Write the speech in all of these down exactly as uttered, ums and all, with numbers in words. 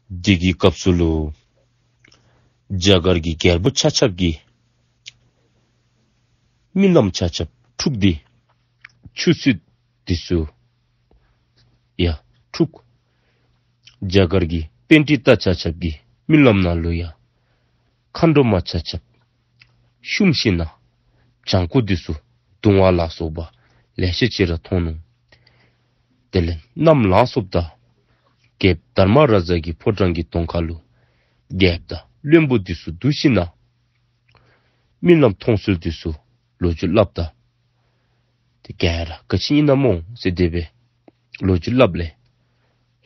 དེ་གི་སྐབས་སུ་ལུ་རྒྱ་གར་གྱི་རྒྱལ་པོ་ཆ་ཁྱབ་ཀྱིས་རྨི་ལམ་ཆ་ཁྱབ་འཁྲུགས་ཏེ་ཆུ་ཚོད་འདི་ཚུ་ཡང་འཁྲུགས། རྒྱ་གར་གྱི་པཎྜི་ཏ་ཆ་ཁྱབ་ཀྱི་རྨི་ལམ་ནང་ལུ་ཡང་མཁའ་འགྲོ་མ་ཆ་ཁྱབ་བཤུམས་ཞིནམ་ལས་བྱང་ཁོག་འདི་ཚུ་བརྡུང་བ་ལ་སོགས་པ་ལེ་ཤ་ཅིག་ར་མཐོང་ནུག། དེ་ལས་གནམ་ལངས་སོངམ་ད་རྒྱལཔོ་དྷརྨ་རཱ་ཛ་གི་ཕོ་བྲང་གི་གདོང་ཁ་ལུ་རྒྱལཔོ་དང་བློན་པོ་འདི་ཚུ་འདུ་ཞིནམ་ལས་རྨི་ལམ་མཐོང་ཚུལ་འདི་ཚུ་ལོ་རྒྱུས་སླབ་ད། དེ་ག་ར་ག་ཅི་ཨིན་ན་སྨོ་ཟེར་དེ་སྦེ་ལོ་རྒྱུས་སླབ་ལས།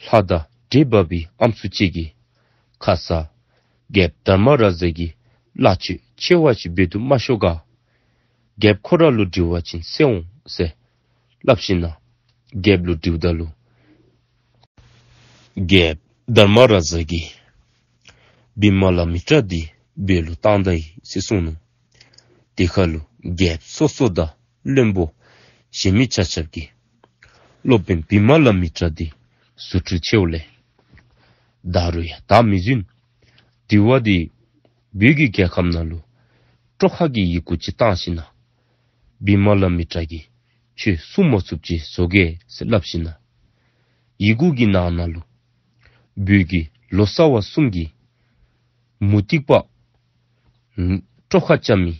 ལྷ་དང་འདྲེ་འབབ་པའི་ཨམ་སྲུ་ཅིག་གིས་ཁ་ཙ་རྒྱལཔོ་དྷརྨ་རཱ་ཛ་གིས་བླ་མཆོད་ཆེ་བ་ཅིག་འབད་དུ་མ་ཤོག་ག། རྒྱལཔོ་ཁོ་ར་ལུ་དྲི་བ་ཅིན་གསན་འོང་ཟེར་སླབ་ཞིནམ་ལས་རྒྱལཔོ་ལུ་དྲིཝ་ད་ལུ་རྒྱལཔོ་དྷརྨ་རཱ་ཛ་གིས་བི་མ་ལ་མི་ཏྲ་འདི་བོད་ལུ་བཏང་ད་ཡི་ཟེར་གསུངས་ནུག། དེ་ཁར་ལུ་རྒྱལཔོ་སོ་སོ་དང་བློན་པོ་གཞན་མི་ཆ་ཁྱབ་ཀྱིས་སློབ་དཔོན་བི་མ་ལ་མི་ཏྲ་འདི་རྫུ་འཕྲུལ་ཆེཝ་ལས་བདའ་རུང་ཡང་བདའ་མི་ཚུགས། དེ་བ་འདི་བོད་ཀྱི་རྒྱལ་ཁམས་ནང་ལུ་དཀྲོག་ཁ་གི་ཡི་གུ་ཅིག་བཏང་ཞིནམ་ལས་བི་མ་ལ་མི་ཏྲ་གིས་ཁྱོད་བསྲུང་མ་ཚུགསཔ་ཅིག་བཟོ་གེ་ཟེར་སླབ་ཞིནམ་ལས་ཡི་གུ་གི་ནང་ན་ལུ་བོད་ཀྱི་ལོ་ཙཱ་བ་གསུམ་གྱིས་མུ་སྟེགས་པ་དཀྲོག་ཁ་རྐྱབ་མི་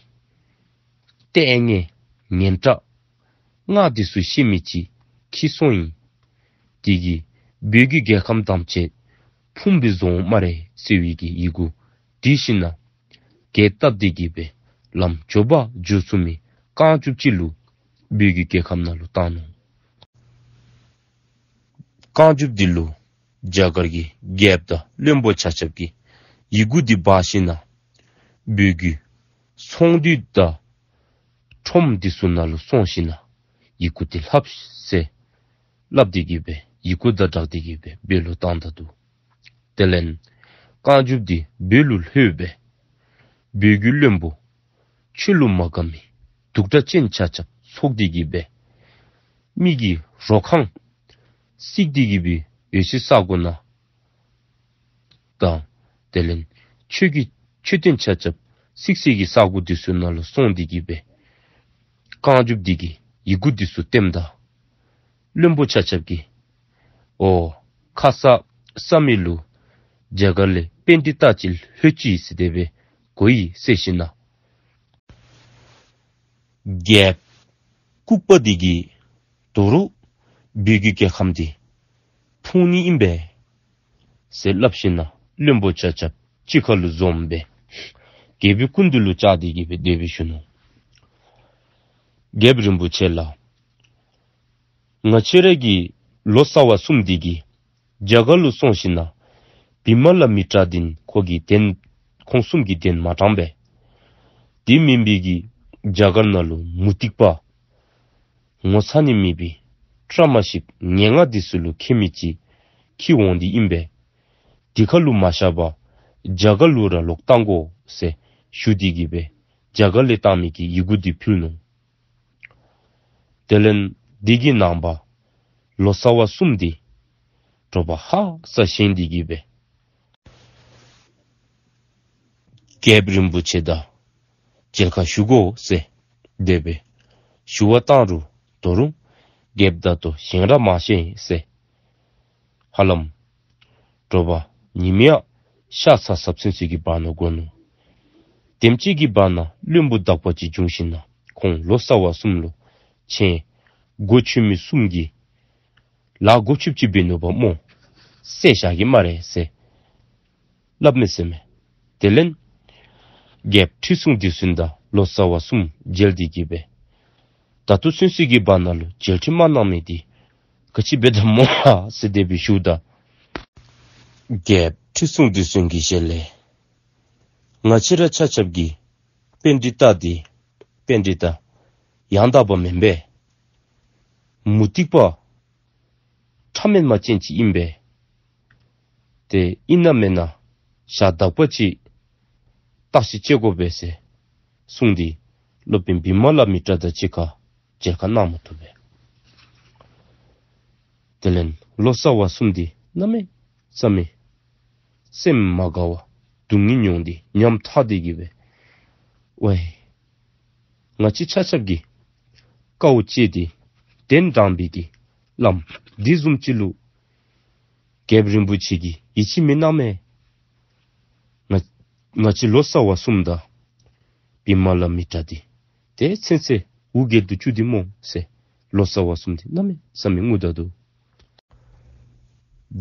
ལྟས་ངན་ངན་དྲགས་སྔགས་འདི་ཚུ་ཤེས་མི་ཅིག་འཁྱིད་སོང་ཡི། དེ་གིས་བོད་ཀྱི་རྒྱལ་ཁམས་ཐམས་ཅད་ཕུང་སྦེ་བཟོ་འོང་སྨ་རེ་ཟེར་བའི་གི་ཡི་གུ་བྲིས་ཞིནམ་ལས་གྱལ་བཏབ་སྟེ་གི་སྦེ་ལམ་མགྱོགས་པ་འགྱོ་ཚུགས་མི་རྐང་མགྱོགསཔ་ཅིག་ལུ་བོད་ཀྱི་རྒྱལ་ཁམས་ནང་ལུ་བཏང་ནུག། རྐང་མགྱོགསཔ་འདི་ལུ་རྒྱ་གར་གྱི་རྒྱལཔོ་དང་བློན་པོ་ཆ་ཁྱབ་ཀྱིས་ཡི་གུ་འདི་འབག་ཞིནམ་ལས་བོད་ཀྱི་ཚོང་འདུས་དང་ཁྲོམ་འདི་ཚུ་ནང་ལུ་སོང་ཞིནམ་ལས་ཡི་གུ་འདི་ལྷག་ཟེར་སླབ་སྟེ་གི་སྦེ་ཡི་གུ་དང་སྦྲགས་ཏེ་གི་སྦེ་བོད་ལུ་བཏང་ད་ནུག། དེ་ལས་རྐང་མགྱོགསཔ་འདི་བོད་ལུ་ལྷོད་སྦེ་བོད་ཀྱི་བློན་པོ་ཆོས་ལུ་མ་དགའ་མི་གདུག་དྲགས་ཅན་ཆ་ཁྱབ་ཚོགས་ཏེ་གི་སྦེ་མི་གི་རོ་ཁང་བརྩིགས་ཏེ་གི་སྦེ་ཡོད་སའི་ས་གོ་ནང་དང་དེ་ལས་ཆོས་ཀྱི་མཆོད་རྟེན་ཆ་ཁྱབ་བརྩིགས་སའི་གི་ས་གོ་འདི་ཚུ་ནང་ལུ་སོང་སྟེ་གི་སྦེ་རྐང་མགྱོགསཔ་འདི་གིས་ཡི་གུ་འདི་ཚུ་བསྟནམ་ད་བློན་པོ་ཆ་ཁྱབ་ཀྱིས་ཨོ་ཁ་ཙ་བསམ་མི་ལུ་རྒྱ་གར་ལས་པཎྜི་ཏ་ཅིག་ལྷོད་ཅི་ཟེར་དེ་སྦེ་གོ་ཡི་ཟེར་ཞིནམ་ལས་རྒྱལཔོ་ལྐུགས་པ་འདི་གིས་དོ་རུང་བོད་ཀྱི་རྒྱལ་ཁམས་འདི་ཕུང་ནི་ཨིན་པས་ཟེར་སླབ་ཞིནམ་ལས་བློན་པོ་ཆ་ཁྱབ་གཅིག་ཁར་ལུ་འཛོམས་སྦེ་རྒྱལ་པོའི་སྐུ་མདུན་ལུ་བཅར་ཏེ་གི་སྦེ་དེ་སྦེ་ཞུ་ནུག། རྒྱལཔོ་རིན་པོ་ཆེ་ལགས། ང་བཅས་ར་གི་ལོ་ཙཱ་བ་གསུམ་འདི་གིས་རྒྱ་གར་ལུ་སོང་ཞིནམ་ལས་བི་མ་ལ་མི་ཏྲ་འདི་ཁོ་གི་གདན་ཁོང་གསུམ་གྱི་གདན་མ་དྲངས་པས། དེ་མེན་པའི་གི་རྒྱ་གར་ནང་ལུ་མུ་སྟེགས་པ་ངོ་ཚ་ནི་མེད་པའི་བཀྲ་མ་ཤིསཔ་ངན་སྔགས་འདི་ཚུ་ལུ་མཁས་མི་ཅིག་འཁྱིད་འོང་སྟེ་ཨིན་པས། དེ་ཁར་ལུ་མ་བཞག་པར་རྒྱ་གར་ལུ་ར་ལོག་བཏང་དགོ་ཟེར་ཞུ་སྟེ་གི་སྦེ་རྒྱ་གར་ལས་བཏང་མི་གི་ཡི་གུ་འདི་ཕུལ་ནུག། དེ་ལས་དེ་གི་ནངས་པ་ལོ་ཙཱ་བ་གསུམ་འདི་དྲོ་པ་ཧ་སག་བཞེངས་ཏེ་གི་སྦེ་རྒྱལཔོ་རིན་པོ་ཆེ་དང་མཇལ་ཁ་ཞུ་དགོ་ཟེར་དེ་སྦེ་ཞུ་བ་བཏང་རུང་དོ་རུང་རྒྱལཔོ་ད་ལྟོ་བཞེངས་ར་མ་བཞེངས་ཟེར། ཧ་ལམ་དྲོ་པ་ཉིམ་ཡང་ཤར་ཚར་ཚརཝ་ཚུན་ཚོད་ཀྱི་བར་ན་འགོར་ནུག། དེམ་ཅིག་གི་བར་ན་བློན་པོ་དག་པ་ཅིག་བྱོན་ཞིནམ་ལས་ཁོང་ལོ་ཙཱ་བ་གསུམ་ལུ་ཁྱེད་སྒོ་ཕྱེ་མི་གསུམ་གྱིས་ལཱ་སྒོ་ཕྱེཝ་ཅིག་འབད་ནུག་པ་སྨོ། བསད་བཞག་གེ་སྨ་རེ་ཟེར་སླབ་མས་ཟེར་མས། དེ་ལས་རྒྱལཔོ་ཁྲི་སྲོང་ལྡེའུ་བཙན་དང་ལོ་ཙཱ་བ་གསུམ་མཇལ་ཏེ་གི་སྦེ་ད་ལྟོ་ཚུན་ཚོད་ཀྱི་བར་ན་ལུ་མཇལ་ཁྲི་མ་གནང་མི་འདི་ག་ཅི་འབད་དོ་སྨོ་ལགས་ཟེར་དེ་སྦེ་ཞུཝ་ད་རྒྱལཔོ་ཁྲི་སྲོང་ལྡེའུ་བཙན་གྱི་ཞལ་ལས་ང་བཅས་ར་ཆ་ཁྱབ་ཀྱི་པཎྜི་ཏ་འདི་པཎྜི་ཏ་ཡང་དག་པ་མེན་པས། མུ་སྟེགས་པ་ཕྲ་མེན་མ་ཅན་ཅིག་ཨིན་པས། ཏེ་ཨིན་ན་མེན་ན་ཞག་དག་པ་ཅིག་བརྟག་ཞིབ་དཔྱད་དགོ་པས་ཟེར་གསུངས་ཏེ་སློབ་དཔོན་བི་མ་ལ་མི་ཏྲ་དང་གཅིག་ཁར་མཇལ་ཁ་གནང་མ་བཏུབ་པས། དེ་ལས་ལོ་ཙཱ་བ་གསུམ་འདི་གནམ་མེད་ས་མེད་ སེམས་མ་དགའ་བར་སྡུག་བསྔལ་མྱོང་སྟེ་ཉམ་ཐག་སྟེ་གི་སྦེ། ཝའི། ང་བཅས་ཆ་ཁྱབ་ཀྱིས་དཀའཝ་སྤྱད་དེ་གདན་དྲངས་པའི་གི་བླམ་འདི་བཟུམ་ཅིག་ལུ་རྒྱལཔོ་རིན་པོ་ཆེ་གིས་ཡིད་ཆེས་མི་གནང་མས། ང་ང་བཅས་ལོ་ཙཱ་བ་གསུམ་དང་བི་མ་ལ་མི་ཏྲ་འདི་ཏེ་ཚུན་ཚོད་འུ་སྒེར་དུ་བཅུག་སྟེ་སྨོ་ཟེར་ལོ་ཙཱ་བ་གསུམ་འདི་གནམ་མེད་ས་མེད་ངུ་ད་ནུག།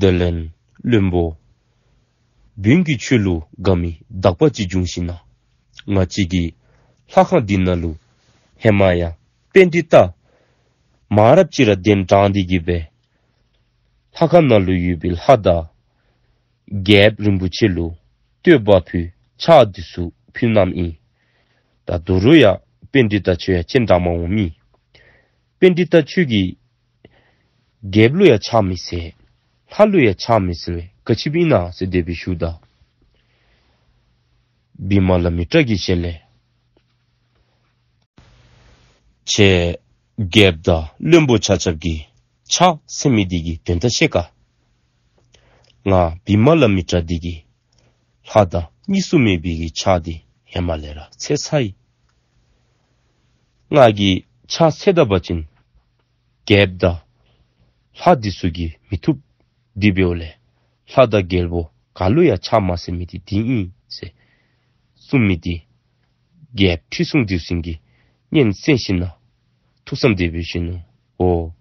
དེ་ལས་བློན་པོ་བོན་གྱི་ཆོས་ལུ་དགའ་མི་དག་པ་ཅིག་བྱུང་ཞིན་ན་ང་བཅས་ཀྱི་ལྷ་ཁང་འདི་ནང་ལུ་ཧེ་མ་ཡང་པཎྜི་ཏ་མང་རབས་ཅིག་ར་གདན་དྲངས་ཏེ་གི་སྦེ་ལྷ་ཁང་ནང་ལུ་ཡོད་པའི་ལྷ་དང་རྒྱལཔོ་རིན་པོ་ཆེ་ལུ་བསྟོད་པ་ཕུལ་ཕྱག་འདི་ཚུ་ཕུལ་གནངམ་ཨིན། ད་དོ་རུང་ཡང་པཎྜི་ཏ་ཁྱོད་ཡང་སྤྱན་དྲངས་མ་འོང་མི། པཎྜི་ཏ་ཁྱོད་ཀྱིས་རྒྱལཔོ་ལུ་ཡང་ཕྱག་མི་འཚལ། ལྷ་ལུ་ཡང་ཕྱག་མི་འཚལ་བས་ག་ཅི་སྦེ་ཨིན་ན་ཟེར་དེ་སྦེ་ཞུཝ་ད། བི་མ་ལ་མི་ཏྲ་གི་ཞལ་ལས། ཁྱེད་རྒྱལཔོ་དང་བློན་པོ་ཆ་ཁྱབ་ཀྱིས་ཕྱག་འཚལ་མི་འདི་གི་དོན་དག་ཤེས་ག། ང་བི་མ་ལ་མི་ཏྲ་འདི་གིས་ལྷ་དང་གཉིས་སུ་མེད་པའི་གི་ཕྱག་འདི་ཧེ་མ་ལས་ར་འཚལ་ཚར་ཡི། ང་གིས་ཕྱག་འཚལ་ད་པ་ཅིན་རྒྱལཔོ་དང་ལྷ་འདི་ཚུ་གིས་མི་བཏུབ། དེ་འབདཝ་ལས་ལྷ་དང་རྒྱལ་པོ་ག་ལུ་ཡང་ཕྱག་མ་འཚལ་མི་འདི་འདི་ཨིན་ཟེར་གསུངས་མི་འདི་རྒྱལཔོ་ཁྲི་སྲོང་ལྡེའུ་བཙན་གྱིས་སྙན་གསན་ཞིན་ན་ཐུགས་བསམ་དེ་སྦེ་བཞེས་ནུག། འོ།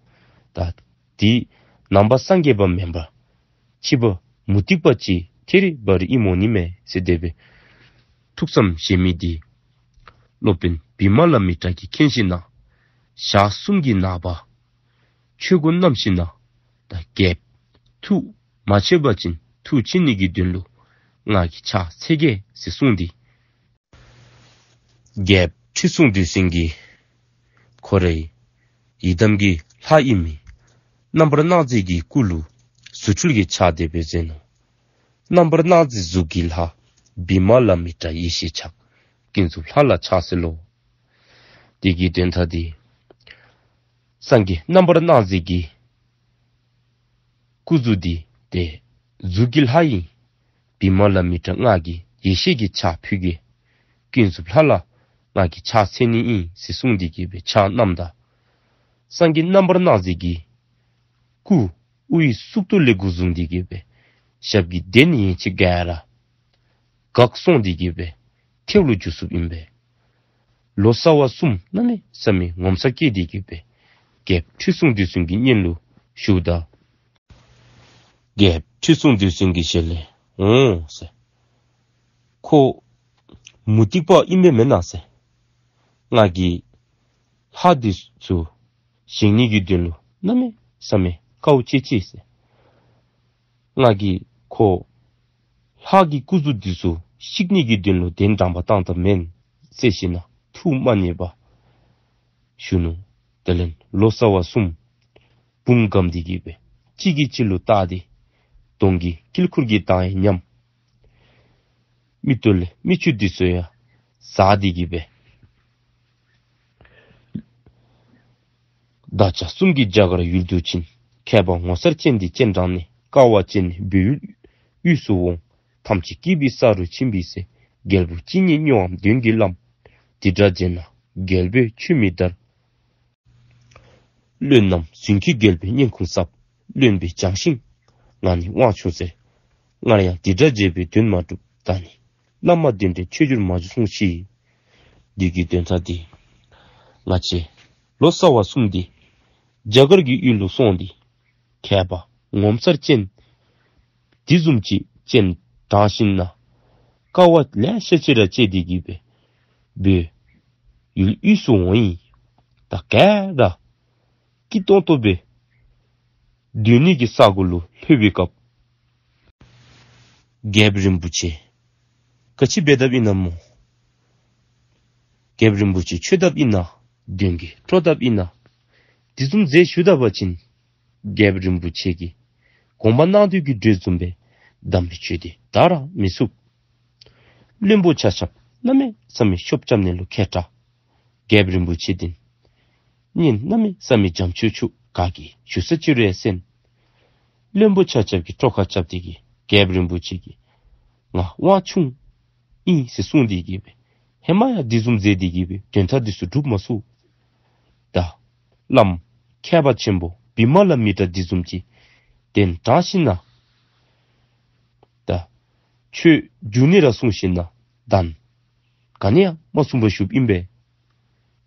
ད་འདི་ནང་པ་སངས་རྒྱས་པ་མེན་པར་ཕྱི་པ་མུ་སྟེགས་པ་ཅིག་ཐད་རི་བ་རི་ཨིནམ་འོང་ནི་མས་ཟེར་དེ་སྦེ་ཐུགས་བསམ་བཞེས་མི་འདི་སློབ་དཔོན་བི་མ་ལ་མི་ཏྲ་གིས་མཁྱེན་ཞིན་ན་ཞག་གསུམ་གྱི་ནངས་པ་ཆོས་གོས་བསྣམས་ཞིན་ན་ད་རྒྱལཔོ་ཐུགས་མ་ཆོད་པ་ཅིན་ཐུགས་ཆོད་ནི་གི་དོན་ལུ་ང་གིས་ཕྱག་འཚལ་གེ་ཟེར་གསུངས་ཏེ། རྒྱལཔོ་ཁྲི་སྲོང་ལྡེའུ་བཙན་གྱིས་ཁོ་རའི་ཡི་དམ་གྱི་ལྷ་ཨིན་མི་རྣམ་པར་སྣང་མཛད་ཀྱི་སྐུ་ལུ་རྫུ་འཕྲུལ་གྱི་ཕྱག་དེ་སྦེ་མཛད་ནུག། རྣམ་པར་སྣང་མཛད་གཟུགས་ཀྱི་ལྷ་བི་མ་ལ་མི་ཏྲ་ཡེ་ཤེས་ཕྱག་ཀུན་རྫོབ་ལྷ་ལ་ཕྱག་འཚལ་ལོ། དེ་གི་དོན་དག་འདི་སངས་རྒྱས་རྣམ་པར་སྣང་མཛད་ཀྱི་སྐུ་གཟུགས་འདི་ཏེ་གཟུགས་ཀྱི་ལྷ་ཨིན། བི་མ་ལ་མི་ཏྲ་ང་གིས་ཡེ་ཤེས་ཀྱི་ཕྱག་ཕུལ་གེ། ཀུན་རྫོབ་ལྷ་ལ་ང་གིས་ཕྱག་འཚལ་ནི་ཨིན་ཟེར་གསུངས་ཏེ་གི་སྦེ་ཕྱག་བསྣམས་ད། སངས་རྒྱས་རྣམ་པར་སྣང་མཛད་ཀྱི་སྐུ་དབུ་ཡི་གཙུག་ཏོར་ལས་འགོ་བཟུང་སྟེ་གི་སྦེ་ཞབས་ཀྱི་གདན་ཡན་ཆད་ག་ར་འགག་སོང་སྟེ་གི་སྦེ་ཐལ་བར་འགྱུར་སོཔ་ཨིན་པས། ལོ་ཙཱ་བ་གསུམ་གནམ་མེད་ས་མེད་ངོ་མཚར་སྐྱེས་ཏེ་གི་སྦེ་རྒྱལཔོ་ཁྲི་སྲོང་ལྡེའུ་བཙན་གྱི་སྙན་ལུ་ཞུཝ་ད། རྒྱལཔོ་ཁྲི་སྲོང་ལྡེའུ་བཙན་གྱི་ཞལ་ལས་འོང་ཟེར། ཁོ་མུ་སྟེགས་པ་ཨིན་པས་མེན་ན་ཟེར། ང་གིས་ལྷ་འདི་ཚུ་བཞེངས་ནི་གི་དོན་ལུ་གནམ་མེད་ས་མེད་དཀའཝ་སྤྱད་ཅི་ཟེར། ང་གིས་ཁོ་ལྷ་གི་སྐུ་གཟུགས་འདི་ཚུ་བཤིག་ནི་གི་དོན་ལུ་གདན་དྲངས་པ་བཏང་ད་མེན་ཟེར་ཞིན་ན་ཐུགས་མ་མཉེས་པར་ཞུ་ནུག། དེ་ལས་ལོ་ཙཱ་བ་གསུམ་བུམ་སྒམ་སྟེ་གི་སྦེ་གཅིག་གིས་གཅིག་ལུ་བལྟ་སྟེ་གདོང་གི་དཀྱིལ་འཁོར་གྱི་མདངས་ཡང་ཉམས། མིག་ཏོ་ལས་མིག་ཆུ་འདི་ཚུ་ཡང་འཛག་སྟེ་གི་སྦེ། བདག་ཅག་གསུམ་གྱི་རྒྱ་གར་ཡུལ་དུ་ཕྱིན། མཁས་པ་ངོ་མཚར་ཅན་འདི་སྤྱན་དྲངས་ནས། དཀའ་བ་སྤྱད་ནས་བོད་ཡུལ་དབུས་སུ་འོང་། ཐམས་ཅད་སྐྱིད་པའི་ས་རུ་ཕྱིན་པའི་ཚེ། རྒྱལ་པོ་ཅི་ཉིད་སྨྱོ་བའམ་གདོན་གྱིས་བརླམས། འདི་འདྲ་བྱས་ན་རྒྱལ་པོས་ཆོས་མི་དར། བློན་རྣམས་རྫུན་གྱི་རྒྱལ་པོའི་སྙན་ཁུང་བསྲབས། བློན་པོས་བྱང་ཞིང་ང་ནི་དབང་ཆུང་ཟེར། སྔར་ཡང་འདི་འདྲ་བྱས་པས་དོན་མ་གྲུབ། ད་ནི་བླ་མ་འདི་འདྲས་ཆོས་བསྒྱུར་མ་གསུངས་ཤིག། འདི་གི་དོན་དག་འདི་ང་བཅས་ལོ་ཙཱ་བ་གསུམ་འདི་རྒྱ་གར་གྱི་ཡུལ་ལུ་སོང་སྟེ་མཁས་པ་ངོ་མཚར་ཅན་འདི་བཟུམ་ཅིག་སྤྱན་དྲངས་ཞིན་ན་དཀའ་བ་ལེ་ཤ་ཅིག་ར་སྤྱད་དེ་གི་སྦེ་བོད་ཡུལ་དབུས་སུ་འོང་ཡི། ད་ག་ར་སྐྱིད་ཏོང་ཏོ་སྦེ་སྡོད་ནི་གི་ས་གོ་ལུ་ལྷོད་པའི་སྐབས་རྒྱལཔོ་རིན་པོ་ཆེ་ག་ཅི་འབད་དཔ་ཨིན་ན་སྨོ། རྒྱལཔོ་རིན་པོ་ཆེ་འཆོལ་དཔ་ཨིན་ན། གདོན་གྱིས་དཀྲོགས་དཔ་ཨིན་ན། དེ་བཟུམ་ཟེར་ཞུ་ད་པ་ཅིན་རྒྱལཔོ་རིན་པོ་ཆེ་གིས་དགོངས་པ་གནང་དོ་གི་འགྲོས་བཟུམ་སྦེ་དམ་པའི་ཆོས་འདི་དར་ར་མི་ཚུགས། བློན་པོ་ཆ་ཁྱབ་གནམ་མེད་ས་མེད་ཤོབ་རྐྱབ་ནི་ལུ་མཁས་དྲགས། རྒྱལཔོ་རིན་པོ་ཆེ་འདི་ནི་གནམ་མེད་ས་མེད་འཇམ་ཅུག་ཅུ་ག་གིས་ཞུ་ས་ཅིག་རུང་ཡང་གསན། བློན་པོ་ཆ་ཁྱབ་ཀྱིས་ཁྲོ་ཁ་རྐྱབ་སྟེ་གི་རྒྱལཔོ་རིན་པོ་ཆེ་གི་ ང་དབང་ཆུང་ཨིན་ཟེར་གསུངས་ཏེ་གི་སྦེ་ཧེ་མ་ཡང་དེ་བཟུམ་མཛད་དེ་གི་སྦེ་དོན་དག་འདི་ཚུ་འགྲུབ་མ་ཚུགས། ད་བླམ་མཁས་པ་ཆེན་པོ་བི་མ་ལ་མི་ཏྲ་འདི་བཟུམ་ཅིག་གདན་དྲངས་ཞིནམ་ལས་ད་ཆོས་བསྒྱུར་ནི་ར་གསུངས་ཞིནམ་ལས་གདན་ག་ནི་ཡང་མ་གསུངས་པར་བཞུགསཔ་ཨིན་པས་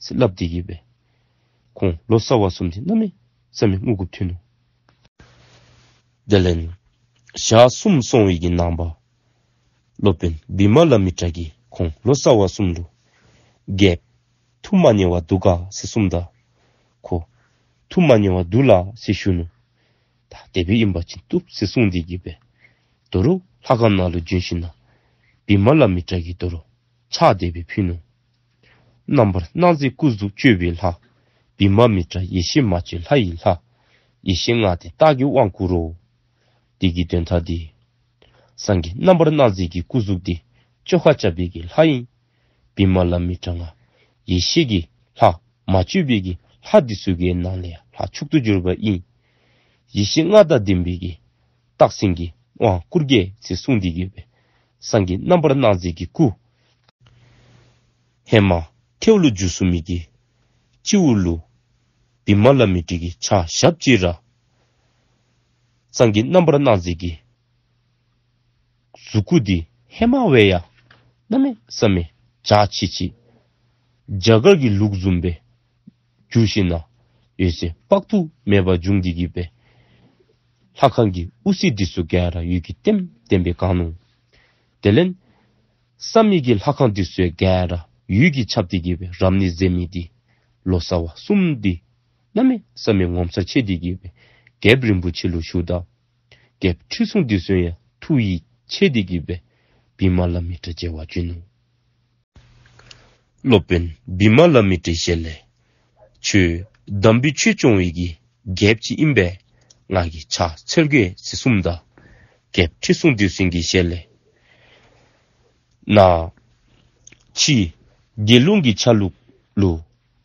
ཟེར་སླབ་སྟེ་གི་སྦེ་ཁོང་ལོ་ཙཱ་བ་གསུམ་འདི་གནམ་མེད་ས་མེད་ངུ་དགོཔ་ཐོན་ནུག། དེ་ལས་ཞག་གསུམ་སོང་བའི་གི་ནངས་པ་སློབ་དཔོན་བི་མ་ལ་མི་ཏྲ་གིས་ཁོང་ལོ་ཙཱ་བ་གསུམ་ལུ་རྒྱལཔོ་ཐུགས་མ་མཉེས་པ་འདུག་ག་ཟེར་གསུངསམ་ད་ཁོ་ཐུགས་མ་མཉེས་པ་འདུག་ལགས་ཟེར་ཞུ་ནུག། ད་དེ་སྦེ་ཨིན་པ་ཅིན་བཏུབ་ཟེར་གསུངས་ཏེ་གི་སྦེ་དོ་རུང་ལྷ་ཁང་ནང་ལུ་བྱོན་ཞིནམ་ལས་བི་མ་ལ་མི་ཏྲ་གིས་དོ་རུང་ཕྱག་དེ་སྦེ་ཕུལ་ནུག། རྣམ་པར་སྣང་མཛད་སྐུ་གཟུགས་བཅོས་པའི་ལྷ། བི་མ་མི་ཏྲ་ཡེ་ཤེས་མ་བཅོས་ལྷ་ཡི་ལྷ། ཡེ་ཤེས་ལྔ་སྟེ་རྟགས་ཀྱི་དབང་བསྐུར་རོ། འདི་གི་དོན་དག་འདི་སངས་རྒྱས་རྣམ་པར་སྣང་མཛད་ཀྱི་སྐུ་གཟུགས་འདི་བཅོ་ཁ་རྐྱབ་པའི་གི་ལྷ་ཨིན། བི་མ་ལ་མི་ཏྲ་ང་ཡེ་ཤེས་ཀྱི་ལྷ་མ་བཅོས་པའི་གི་ལྷ་འདི་ཚུ་གི་ནང་ལས་ཡང་ལྷ་མཆོག་ཏུ་གྱུར་པ་ཨིན། ཡེ་ཤེས་ལྔ་དང་ལྡན་པའི་གི་རྟགས་ཟིན་གྱི་དབང་བསྐུར་གེ་ཟེར་གསུངས་ཏེ་གི་སྦེ་སངས་རྒྱས་རྣམ་པར་སྣང་མཛད་ཀྱི་སྐུ་ཧེ་མ་ཐལཝ་ལུ་འགྱུར་སོང་མི་གི་སྤྱི་བོ་ལུ་བི་མ་ལ་མི་ཏྲ་གིས་ཕྱག་ཞབས་ཅིག་ར་སངས་རྒྱས་རྣམ་པར་སྣང་མཛད་ཀྱི་གཟུགས་སྐུ་འདི་ཧེ་མ་བ་ཡང་གནམ་མེད་ས་མེད་འཇའ་ཆི་ཆི་རྒྱ་གར་གྱི་ལུགས་བཟུམ་སྦེ་འགྱུར་ཞིནམ་ལས་འོད་ཟེར་དཔག་ཏུ་མེད་པ་བྱུང་སྟེ་གི་སྦེ་ལྷ་ཁང་གི་དབུ་རྩེ་འདི་ཚུ་ག་ར་འོད་ཀྱིས་ལྟེམ་ལྟེམ་སྦེ་གང་ནུག། དེ་ལས་བསམ་ཡས་ཀྱི་ལྷ་ཁང་འདི་ཚུ་ག་ར་འོད་ཀྱིས་ཁྱབ་སྟེ་གི་སྦེ་རབ་གནས་མཛད་མི་འདི་ལོ་ཙཱ་བ་གསུམ་འདི་གནམ་མེད་ས་མེད་ངོ་མཚར་ཆེ་སྟེ་གི་སྦེ་རྒྱལཔོ་རིན་པོ་ཆེ་ལུ་ཞུཝ་ད་རྒྱལཔོ་ཁྲི་སྲོང་ལྡེའུ་བཙན་ཡང་ཐུགས་ཡིད་ཆེས་ཏེ་གི་སྦེ་བི་མ་ལ་མི་ཏྲ་མཇལ་བར་བྱོན་ནུག། སློབ་དཔོན་བི་མ་ལ་མི་ཏྲའི་ཞལ་ལས། ཁྱོད་དམ་པའི་ཆོས་སྐྱོང་བའི་གི་རྒྱལཔོ་ཅིག་ཨིན་པས། ང་གིས་ཕྱག་འཚལ་དགོ་ཟེར་གསུངསམ་ད་རྒྱལཔོ་ཁྲི་སྲོང་ལྡེའུ་བཙན་གྱི་ཞལ་ལས། ནཱ་ཕྱི་དགེ་སློང་གི་ཆ་ལུགས་ལུ་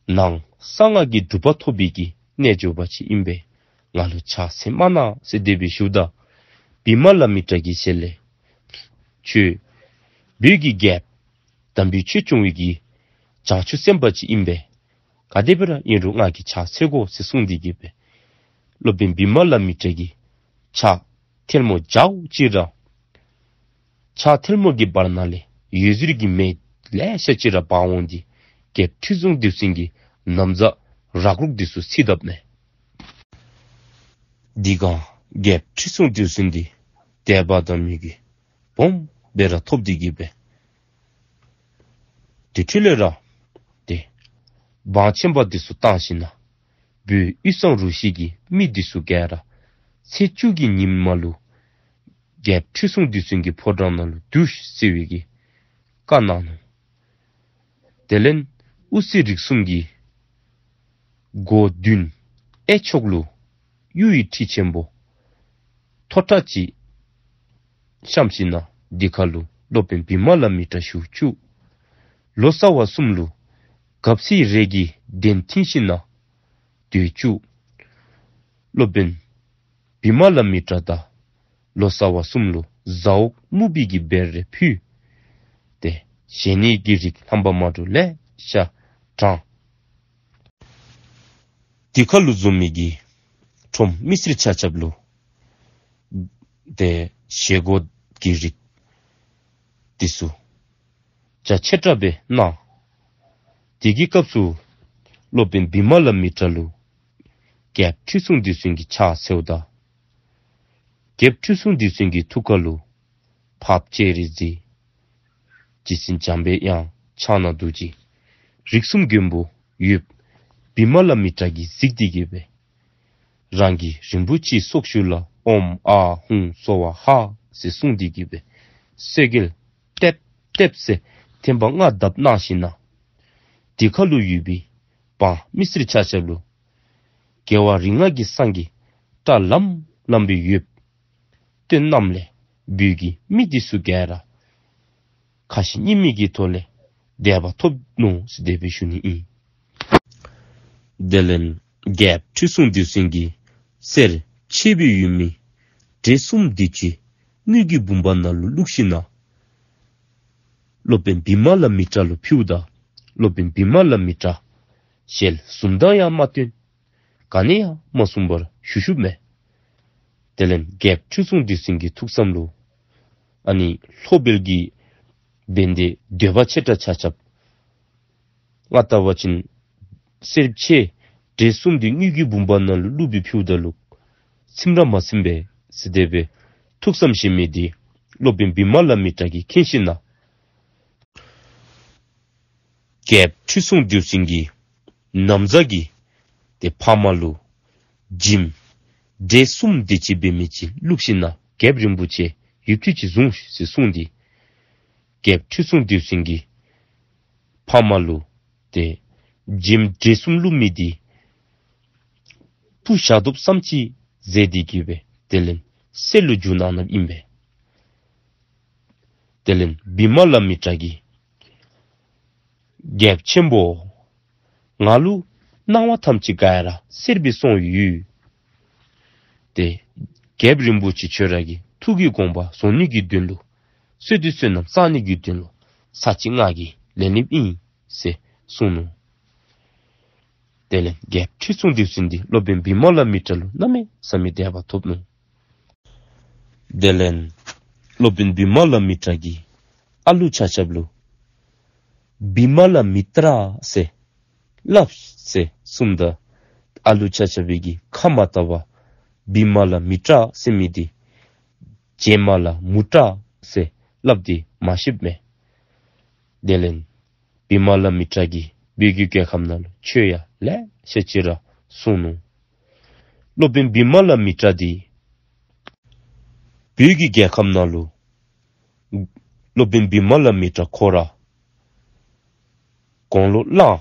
ནང་གསང་སྔགས་ཀྱི་གྲུབ་པ་ཐོབ་པའི་གི་རྣལ་འབྱོར་པ་ཅིག་ཨིན་པས། ང་ལུ་ཕྱག་འཚལ་མ་གནང་ཟེར་དེ་སྦེ་ཞུཝ་ད་བི་མ་ལ་མི་ཏྲ་གི་ཞལ་ལས། ཁྱོད་བོད་ཀྱི་རྒྱལཔོ་དམ་པའི་ཆོས་སྐྱོང་བའི་གི་བྱང་ཆུབ་སེམས་དཔའ་ཅིག་ཨིན་པས། ག་དེ་སྦེ་ར་ཨིན་རུང་ང་གིས་ཕྱག་འཚལ་དགོ་ཟེར་གསུངས་ཏེ་གི་སྦེ་སློབ་དཔོན་བི་མ་ལ་མི་ཏྲ་གིས་ཕྱག་ཐལ་མོ་སྦྱརཝ་ཅིག་ར་ཕྱག་ཐལ་མོ་གི་བར་ན་ལས་འོད་ཟེར་གྱི་མེ་ལེ་ཤ་ཅིག་ར་འབར་འོང་སྟེ་རྒྱལཔོ་ཁྲི་སྲོང་ལྡེའུ་བཙན་གྱི་ན་བཟའ་རག་རོག་འདི་ཚུ་ཚིག་བརྡབས་ནས། དེ་སྒང་རྒྱལཔོ་ཁྲི་སྲོང་ལྡེའུ་བཙན་འདི་དད་པ་དང་མོས་གུས་སྦོམ་སྦེ་ར་ཐོབ་སྟེ་གི་སྦེ་དེ་འཕྲོ་ལས་ར་ཏེ་བང་ཆེན་པ་འདི་ཚུ་བཏང་ཞིནམ་ལས་བོད་དབུས་གཙང་རུ་བཞི་གི་མི་འདི་ཚུ་ག་ར་ཚེས་བཅུ་གི་ཉིནམ་ལུ་རྒྱལཔོ་ཁྲི་སྲོང་ལྡེའུ་བཙན་གྱི་ཕོ་བྲང་ནང་ལུ་འདུ་ཤིག་ཟེར་བའི་གི་བཀའ་གནང་ནུག། དེ་ལས་དབུ་རྩེ་རིགས་གསུམ་གྱི་སྒོ་མདུན་གཡས་ཕྱོགས་ལུ་གཡུ་ཡི་ཁྲི་ཆེན་པོ་མཐོ་དྲགས་ཅིག་བཤམས་ཞིནམ་ལས་དེ་ཁར་ལུ་སློབ་དཔོན་བི་མ་ལ་མི་ཏྲ་བཞུགས་བཅུག། ལོ་ཙཱ་བ་གསུམ་ལུ་གབ་སའི་རས་ཀྱི་གདན་བཏིང་ཞིནམ་ལས་སྡོད་བཅུག། སློབ་དཔོན་བི་མ་ལ་མི་ཏྲ་དང་ལོ་ཙཱ་བ་གསུམ་ལུ་ཟ་འོག་སྨུག་པའི་གི་བེར་རེ་ཕུལ། ཏེ་བཞེས་ནི་གི་རིགས་རྣམ་པ་མ་འདྲཝ་ལེ་ཤ་དྲངས། དེ་ཁར་ལུ་འཛོམས་མི་གི་ཁྲོམ་མི་སེར་ཆ་ཁྱབ་ལུ་ཏེ་བཞེས་སྒོ་གི་རིགས་འདི་ཚུ་རྒྱ་ཆེ་དྲགས་སྦེ་གནང་། དེ་གི་སྐབས་སུ་སློབ་དཔོན་བི་མ་ལ་མི་ཏྲ་ལུ་རྒྱལཔོ་ཁྲི་སྲོང་ལྡེའུ་བཙན་གྱིས་ཕྱག་འཚལཝ་ད་རྒྱལཔོ་ཁྲི་སྲོང་ལྡེའུ་བཙན་གྱི་ཐུགས་ཁ་ལུ་འཕགས་པ་སྤྱན་རས་གཟིགས། རྗེ་བཙུན་འཇམ་པའི་དབྱངས། ཕྱག་ན་རྡོ་རྗེ། རིགས་གསུམ་མགོན་པོ་ཡོདཔ་བི་མ་ལ་མི་ཏྲ་གིས་གཟིགས་ཏེ་གི་སྦེ་རང་གི་རིན་པོ་ཆེའི་སྲོག་ཞུ་ལ་ཨོཾ་ཨཱཿཧཱུྃ་སྭཱ་ཧཱ་ཟེར་གསུངས་ཏེ་གི་སྦེ་གསོལ་གེལ་ཏེབ་ཏེབ་ཟེར་ཐེངས་པ་ལྔ་བརྡབ་གནང་ཞིནམ་ལས་དེ་ཁར་ལུ་ཡོད་པའི་འབངས་མི་སེར་ཆ་ཁྱབ་ལུ་རྒྱལ་བ་རིགས་ལྔ་གི་སངས་རྒྱས་གྲྭ་ལམ་ལམ་སྦེ་ཡོདཔ་སྟོན་གནངམ་ལས་བོད་ཀྱི་མི་འདི་ཚུ་ག་ར་ཁ་ཞེ་གཉིས་མེད་ཀྱི་ཐོག་ལས་དད་པ་ཐོབ་ནུག་ཟེར་དེ་སྦེ་ཞུ་ནི་ཨིན། དེ་ལས་རྒྱལཔོ་ཁྲི་སྲོང་ལྡེའུ་བཙན་གྱི་གསེར་ཕྱེ་སྦེ་ཡོད་མི་བྲེ་གསུམ་འདི་ཅིག་དངུལ་གྱི་བུམ་པ་ནང་ལུ་བླུགས་ཞིནམ་ལས་ སློབ་དཔོན་བི་མ་ལ་མི་ཏྲ་ལུ་ཕུལཝ་ད་སློབ་དཔོན་བི་མ་ལ་མི་ཏྲ་ཞལ་བཟུམ་དང་ཡང་མ་སྟོན། ག་ནི་ཡང་མ་གསུངས་པར་བཞུགས་བཞུགསཔ་མས། དེ་ལས་རྒྱལཔོ་ཁྲི་སྲོང་ལྡེའུ་བཙན་གྱི་ཐུགས་བསམ་ལུ་ཨ་ནི་ལྷོ་བལ་གྱི་བན་དེ་འདོད་པ་ཆེ་དྲགས་ཆ་ཁྱབ་ང་ལྟ་བ་ཅིན་གསེར་ཕྱེ་བྲེ་གསུམ་དེ་དངུལ་གྱི་བུམ་པ་ནང་ལུ་བླུགས་སྦེ་ཕུལཝ་ད་ལུ་ཚིམ་ར་མ་ཚིམ་པས་ཟེར་དེ་སྦེ་ཐུགས་བསམ་བཞེས་མི་དེ་སློབ་དཔོན་བི་མ་ལ་མི་ཏྲ་གིས་མཁྱེན་ཞིནམ་ན་རྒྱལཔོ་ཁྲི་སྲོང་ལྡེའུ་བཙན་གྱི་ན་བཟའ་གི་དེ་ཕ་མ་ལུ་བྱེམ་བྲེ་གསུམ་དེ་ཅིག་འབད་མི་ཅིག་བླུགས་ཞིནམ་ན་རྒྱལཔོ་རིན་པོ་ཆེ་ཡུདཔ་ཐེངས་ཅིག་བཟུང་ཟེར་གསུངས་ཏེ་རྒྱལཔོ་ཁྲི་སྲོང་ལྡེའུ་བཙན་གྱི་ཕ་མ་ལུ་དེ་བྱེམ་བྲེ་གསུམ་བླུགས་མི་དེ་བུ་ཞག་སྟོབས་ཙམ་ཅིག་བཟེད་དེ་གི་སྦེ་དེ་ལས་གསེར་ལུ་བསྒྱུར་གནང་གནངམ་ཨིན་པས། དེ་ལས་བི་མ་ལ་མི་ཏྲ་གིས་རྒྱལཔོ་ཆེན་པོ་ང་ལུ་གནང་བ་ཐམས་ཅད་ག་ར་གསེར་སྦེ་སོང་ཡོད། དེ་རྒྱལཔོ་རིན་པོ་ཆེ་ཁྱོད་ར་གི་ཐུགས་ཀྱི་དགོངས་པ་རྫོགས་ནི་གི་དོན་ལུ་བསོད་བདེ་བསོད་ནམས་བསག་ནི་གི་དོན་ལུ་ཚར་གཅིག་ང་གིས་ལེན་ནི་ཨིན་ཟེར་གསུངས་ནུག། དེ་ལས་རྒྱལཔོ་ཁྲི་སྲོང་ལྡེའུ་བཙན་དེ་སློབ་དཔོན་བི་མ་ལ་མི་ཏྲ་ལུ་གནམ་མེད་ས་མེད་དད་པ་ཐོབ་ནུག། དེ་ལས་སློབ་དཔོན་བི་མ་ལ་མི་ཏྲ་གིས་ཨ་ལུ་ཆ་ཁྱབ་ལུ་བི་མ་ལ་མི་ཏྲ་ཟེར་སླབ་ཟེར་གསུངམ་ད་ཨ་ལུ་ཆ་ཁྱབ་ཀྱིས་ཁ་མ་བཏབ་པར་བི་མ་ལ་མི་ཏྲ་ཟེར་མི་དེ་བྱེ་མ་ལ་མུ་ཏྲ་ཟེར་སླབ་སྟེ་མ་ཤེསཔ་མས། དེ་ལས་བི་མ་ལ་མི་ཏྲ་གིས་བོད་ཀྱི་རྒྱལ་ཁམས་ནང་ལུ་ཆོས་ཡང་ལེ་ཤ་ཅིག་ར་གསུངས་ནུག། སློབ་དཔོན་བི་མ་ལ་མི་ཏྲ་དེ་བོད་ཀྱི་རྒྱལ་ཁམས་ནང་ལུ་སློབ་དཔོན་བི་མ་ལ་མི་ཏྲ་ཁོ་ར་དགུང་ལོ་གླང་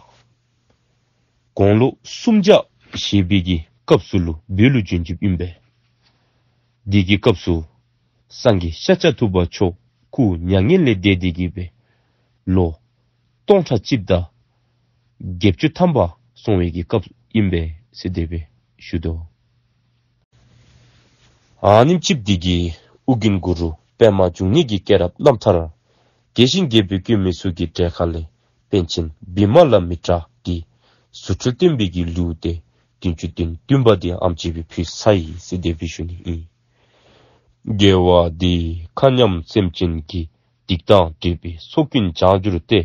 དགུང་ལོ་སུམ་བརྒྱ་བཞེས་པའི་གི་སྐབས་སུ་ལུ་བོད་ལུ་བྱོན་བྱོནམ་ཨིན་པས། དེ་གི་སྐབས་སུ་སངས་རྒྱས་ཤཱཀྱ་ཐུབ་པ་མཆོག་སྐུ་མྱ་ངན་ལས་འདས་ཏེ་གི་སྦེ་ལོ་སྟོང་ཕྲག་གཅིག་དང་བརྒྱད་ཅུ་ཐམ་པ་སོང་བའི་གི་སྐབས་ཨིན་པས་ཟེར་དེ་སྦེ་ཞུ་དོ། ཨ་ནེམ་ཅིག་འདི་གིས་ཨོ་རྒྱན་གུ་རུ་པདྨ་འབྱུང་གནས་ཀྱི་སྐྱེས་རབས་རྣམ་ཐར་རྒྱས་ཤིང་རྒྱས་པར་བཀོད་མི་ཚུ་གི་གྲས་ཁ་ལས་པཎ་ཆེན་བི་མ་ལ་མི་ཏྲ་གི་རྫུ་འཕྲུལ་སྟོན་པའི་གི་ལེའུ་སྟེ་བདུན་ཅུ་དོན་བདུན་པ་དེ་ཨེམ་ཅིག་སྦེ་ཕུལ་ཚར་ཡི་ཟེར་དེ་སྦེ་ཞུ་ནི་ཨིན། དགེ་བ་འདིས་མཁའ་མཉམ་སེམས་ཅན་གྱི། སྡིག་དང་སྒྲིབ་པའི་ཚོགས་ཀུན་བྱང་གྱུར་ཏེ།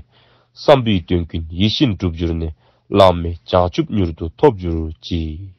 བསམ་པའི་དོན་ཀུན་ཡིད་བཞིན་འགྲུབ་གྱུར་ནས། བླ་མེད་བྱང་ཆུབ་མྱུར་དུ་ཐོབ་གྱུར་ཅིག།